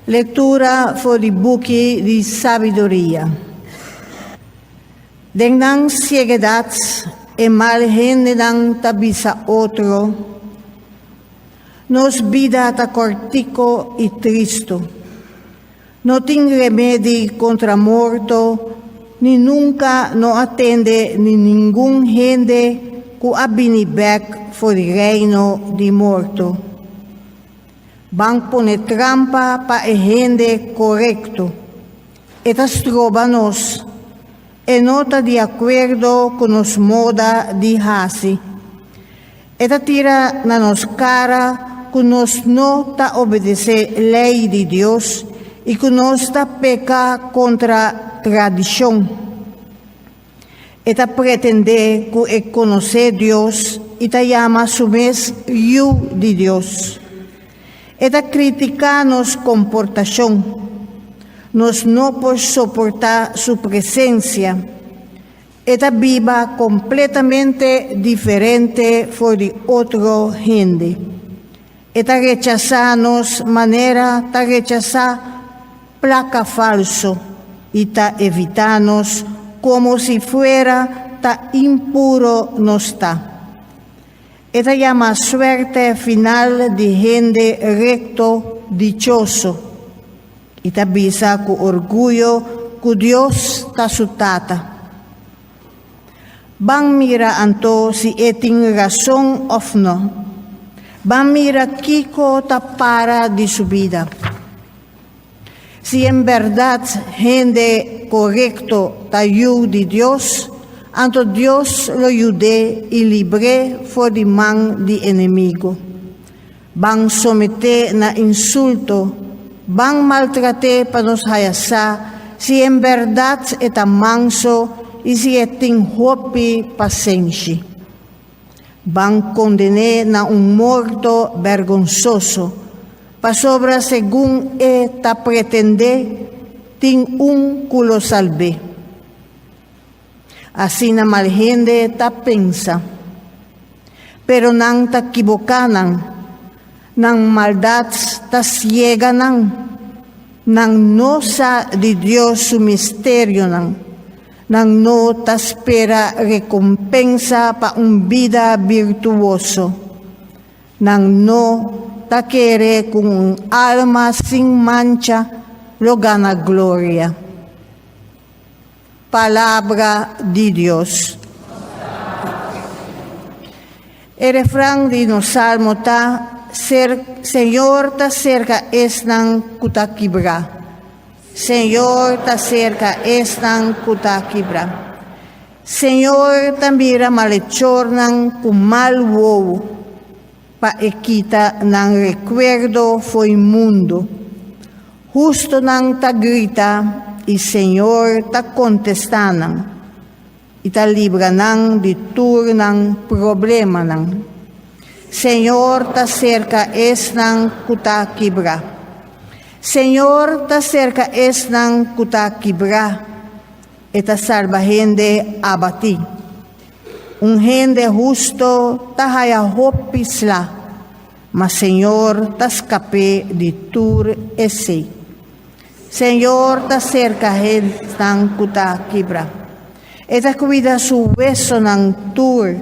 Lektura for di buki di Sabiduria. Den nan sieguedat e mal hendenan ta bisa otro, Nos bida ta kòrtiko i tristu. No tin remedi kontra morto, ni nunka no a tende ni ningun hende ku a bini bèk for di reino di morto. Ban pone trampa pa e hende korekto. E ta stroba nos. E no ta di akuerdo ku nos moda di hasi. E ta tira na nos kara ku nos no ta obedesé lei di Dios i ku nos ta peka kontra tradishon. E ta pretendé ku e konosé Dios i ta yama su mes Yu di Dios. E ta kritiká nos komportashon. Nos no por soportá su presensia. E ta biba kompletamente diferente for di otro hende. E ta rechasá nos manera ta rechasá plaka falso i ta evitá nos komo si fuera ta impuro nos ta. E ta yama suerte final di hende rekto dichoso i ta bisa ku orguyo ku Dios ta su Tata. Ban mira anto si e tin rason òf nò. Ban mira kiko ta para di su bida. Si en bèrdat hende korekto ta yu di Dios, anto Dios lo yud'é i libr'é for di man di enemigu. Ban someté na insulto, ban maltrat'é pa nos haya sa si en bèrdat e ta manso i si e tin hopi pasenshi. Ban konden'é na un morto bèrgonsoso, pasobra segun e ta pretendé, tin un ku lo salb'é. Asina mal hende ta pensa. Pero nan ta kiboká nan, nan maldat ta siega nan, nan no sa di Dios su misterionan. Nan no ta spera rekompensa pa un bida birtuoso. Nan no ta kere ku un alma sin mancha lo gana gloria. Palabra di Dios. E refran di nos salmo ta, Ser, Señor ta serka esnan ku ta kibrá. Señor ta serka esnan ku ta kibrá. Señor ta mira malechornan ku mal wowo, pa e kita nan rekuerdo fo'i mundu. Hustonan ta grita i Señor ta kontestá nan, i ta libra nan di tur nan problemanan. Señor ta serka esnan ku ta kibrá. Señor ta serka esnan ku ta kibrá, e ta salba hende abatí. Un hende husto ta haya hopi sla, ma Señor ta skap'é di tur esei. Señor ta serka hendenan ku ta kibrá. E ta kuida su wesonan tur,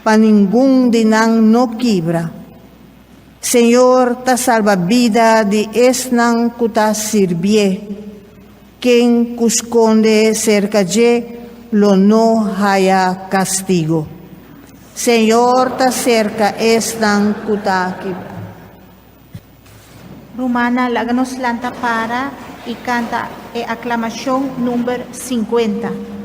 pa ningun di nan no kibra. Señor ta salba bida di esnan ku ta sirbié. Ken ku skonde serka dje lo no haya kastigu. Señor ta serka esnan ku ta kibrá. Rumannan, laga nos lanta para i kanta e aklamashon number 50.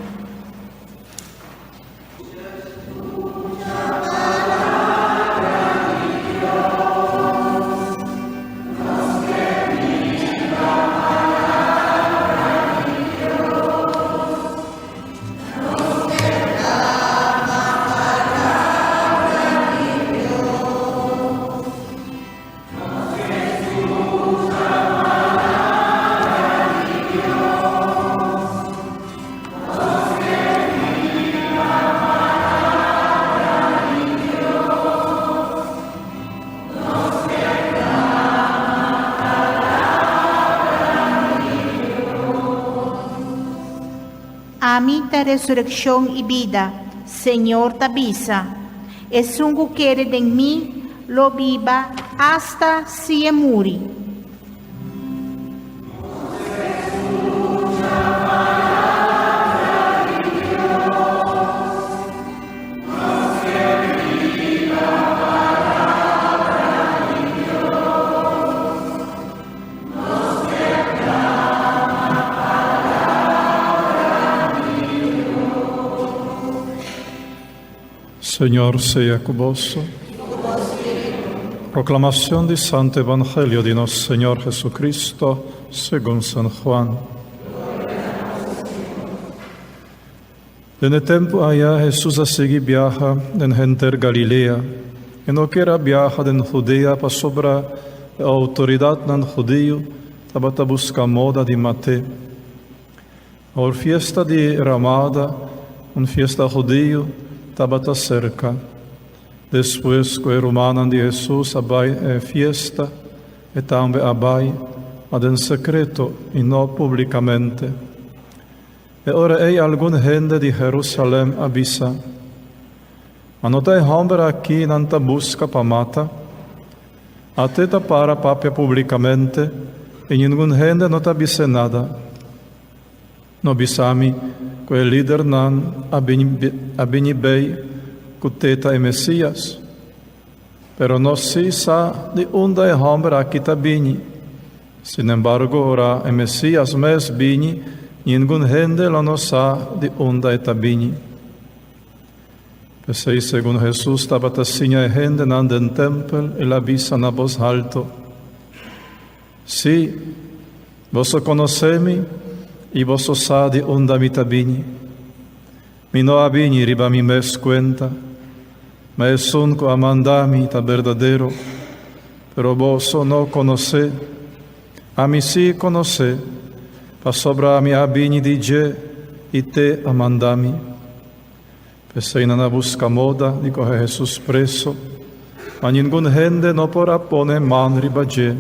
Ami ta resurekshon i bida, Señor ta bisa. Esun ku kere den mi lo biba asta si e muri. Señor sea cu boso. Proclamación di Santo Evangelio di nos Señor Jesucristo según San Juan. Den e tempu aya Hesus a sigui biaha den henter Galilea. E no kier a biaha den Hudea pasobra e outoridatnan hudiu tabata buska moda di mat'é. Awor fiesta di Ramada, un fiesta hudiu, tabata serka. Despues ku e rumannan di Hesus a bai e fiesta, e tambe a bai, ma den sekreto i no publikamente. E ora ei algun hende di Herusalèm a bisa, Ma no ta e hòmber akí nan ta buska pa mata? Ate ta para papia publikamente i ningun hende no ta bis'é nada. No bisa mi ku e lidernan a bini bei ku te ta e Mesías. Pero nos sí sa di unda e hòmber akí ta bini. Sinembargo, ora e Mesías mes bini, ningun hende lo no sa di unda e ta bini. P'esei, segun Hesus tabata siña e hendenan den tèmpel, el a bisa na bos haltu, Sí, boso konosé mi i boso sa di unda mi ta bini. Mi no a bini riba mi mes kuenta, ma esun ku a manda mi ta berdadero, pero boso no konosé. Ami sí konosé, pasobra ami a bini di dje i t'e a manda mi. P'esei nan a buska moda di kohe Hesus preso, ma ningun hende no por a pone man riba dje,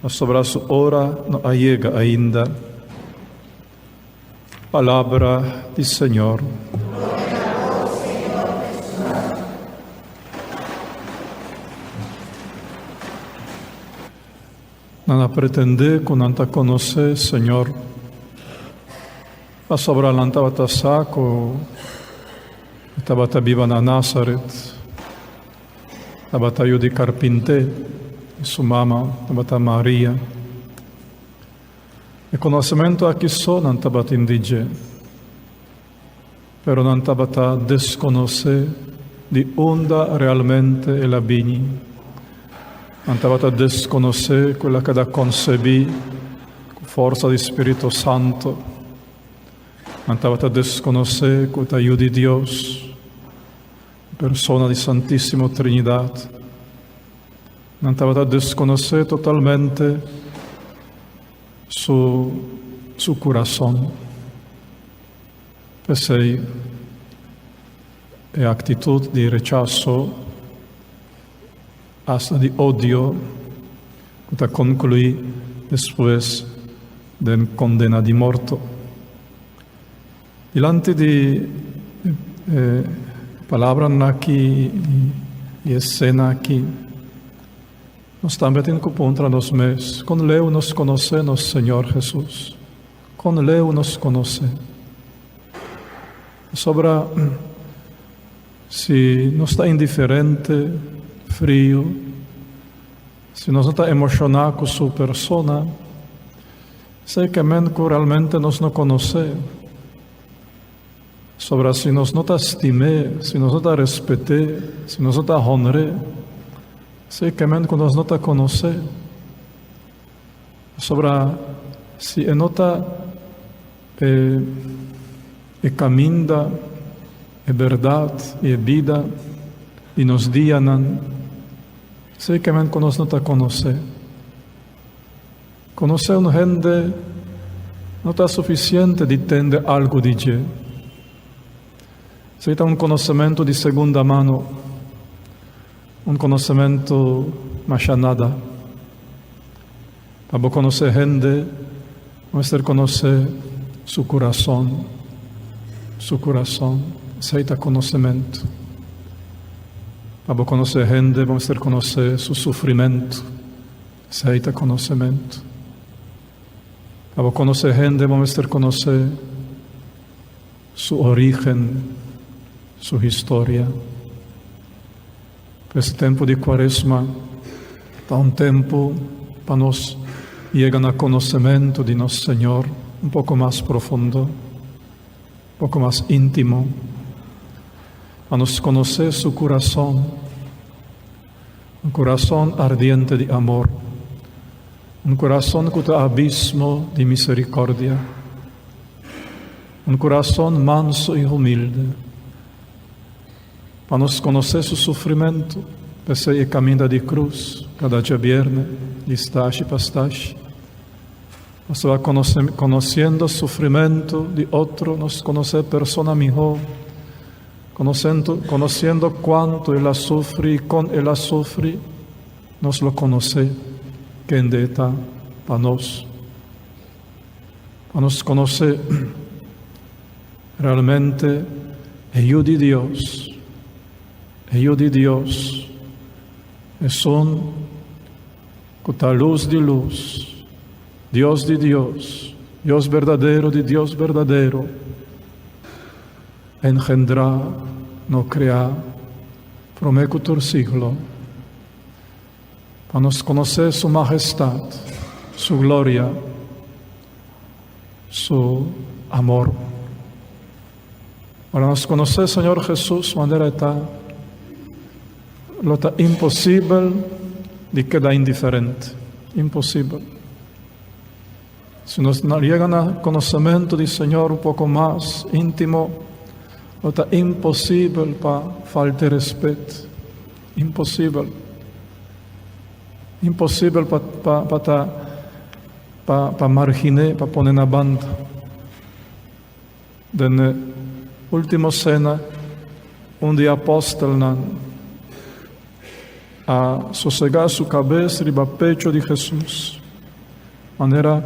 pasobra su ora no a yega ainda. Palabra di Señor. Nan a pretendé ku nan ta konosé Señor, pasobra nan tabata sa ku E tabata biba na Nazaret. Tabata yu di karpinté i su mama tabata Maria. E konosementu aki so nan tabatin di dje, pero nan tabata deskonosé di unda realmente el a bini. Nan tabata deskonosé ku el a keda konsebí ku forsa di spiritu santu. Nan tabata deskonosé ku ta Yu di Dios, persona di Santísimo Trinidat. Nan tabata deskonosé totalmente su su kurason. P'esei e aktitut di rechaso, asta di odio, ku ta konkluí despues den kondena di morto. Dilanti di e palabranan aki i e sena aki, nos tambe tin ku puntra nos mes, Kon leu nos konosé nos Señor Hesus? Kon leu nos konosé? Pasobra si nos ta indiferente, frio, si nos no ta emoshoná ku su persona, Esei ke men ku realmente nos no konosé. Sobra si nos no ta stim'é, si nos no ta respet'é, si nos no ta honr'é, esei ke men ku nos no ta konosé. Sobra si e no ta e e kaminda, e bèrdat i e bida di nos dianan, esei ke men ku nos no ta konosé. Konosé un hende no ta sufisiente di tende algu di dje. Esei ta un konosementu di segunda mano, un konosementu masha nada. Pa bo konosé hende, bo mester konosé su kurason. su kurason. Esei ta konosementu. Pa bo konosé hende, bo mester konosé su sufrimentu. Esei ta konosementu. Pa bo konosé hende, bo mester konosé su orígen, su historia. Pues e tempu di Kuaresma ta un tempu pa nos yega na konosementu di nos Señor un poko mas profundo, un poko mas íntimo, pa nos konosé su kurason, un kurason ardiente di amor, un kurason ku ta abismo di miserikòrdia, un kurason manso i humilde. Pa nos konosé su sufrimentu, p'esei e kaminda di krus kada djabièrnè, di stashi pa stashi. Pasobra konosiendo sufrimentu di otro nos konosé persona mihó, konosiendo kuantu el a sufri i kon el a sufri, nos lo konosé kende e ta pa nos. Pa nos konosé. Realmente e Yu di Dios, e Yu di Dios, esun ku ta lus di lus, Dios di Dios, Dios berdadero di Dios berdadero, engendrá, no kreá, promé ku tur siglo, pa nos konosé Su mahestat, Su gloria, Su amor. Ora nos konosé Señor Jesús manera e ta, lo ta imposibel di keda indiferente. Imposibel. Si nos no yega na konosementu di Señor un poko mas íntimo, lo ta imposibel pa falta respet. Imposibel. Imposibel pa pa pa ta Pa pa marginé, pa pone na banda. Den e último sena, un di e apòstelnan a sosegá su kabes riba pecho di Hesus, manera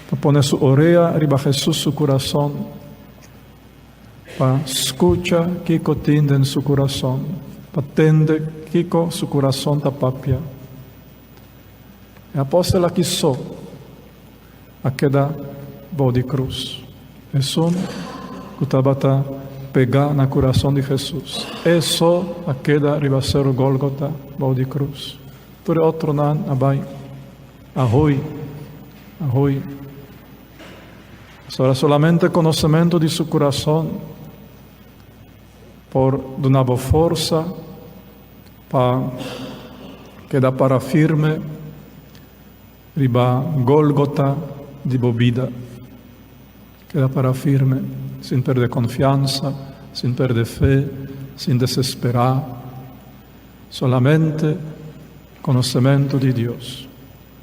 pa pone su orea riba Hesus su kurason, pa skucha kiko tin den su kurason, pa tende kiko su kurason ta papia. E apòstel aki so a keda bou di krus. Esun ku tabata pegá na kurason di Hesus, e so a keda riba seru Gólgota bou di krus. Tur e otronan a bai, a hui, a hui. Pasobra solamente konosementu di su kurason por duna bo forsa Pa keda para firme riba Golgota di bo bida. Keda para firme, sin perde konfiansa, sin perde fe, sin desesperá. Solamente konosementu di Dios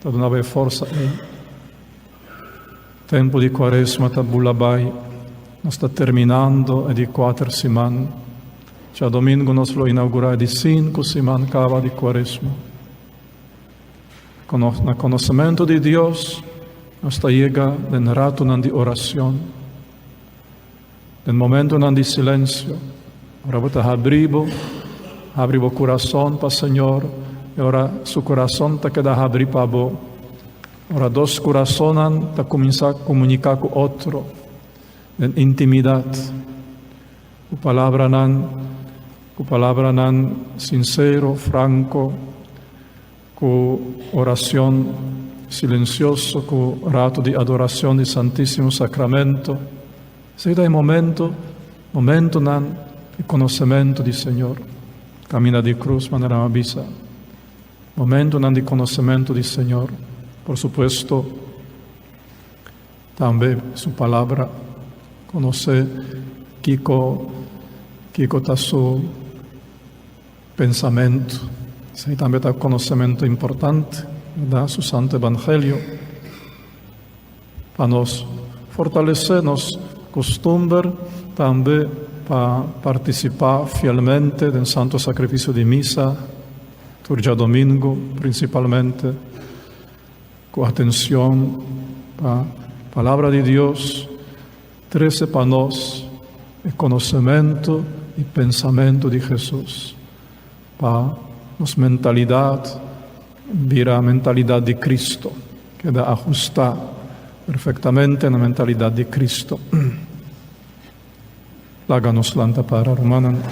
ta duna bo e forsa ei. Tempu di Kuaresma ta bula bai. Nos ta terminando e di kuater siman. Djadomingu nos lo inaugurá e di sinku siman kaba di Kuaresma. Na konosementu di Dios nos ta yega den ratunan di oracion, den momentunan di silensio. Ora bo ta habri bo, habri bo kurason pa Señor, e ora su kurason ta keda habri pa bo. Ora dos kurasonnan ta kuminsá komuniká ku otro den intimidat, ku palabranan, ku palabranan sinsero, franko, ku oracion silencioso, ku rato di adoracion di Santísimo Sacramento. Esei ta e momento, momentonan di konosementu di Señor. Kaminda di krus, manera mi a bisa. Momentonan di konosementu di Señor. Por supuesto, tambe Su Palabra. Konosé kiko, kiko ta Su pensamentu. Esei tambe ta konosementu importante, bèrdat? Su Santu Evangelio. Pa nos fortalesé nos kustumber tambe pa partisipá fielmente den Santo Sakrifisio di Misa tur djadomingu, prinsipalmente ku atenshon pa Palabra di Dios trese pa nos. e konosementu i pensamentu di Hesus, pa nos mentalidat bira mentalidat di Kristo, keda ahustá perfektamente na mentalidat di Kristo. Laga nos lanta para, rumannan.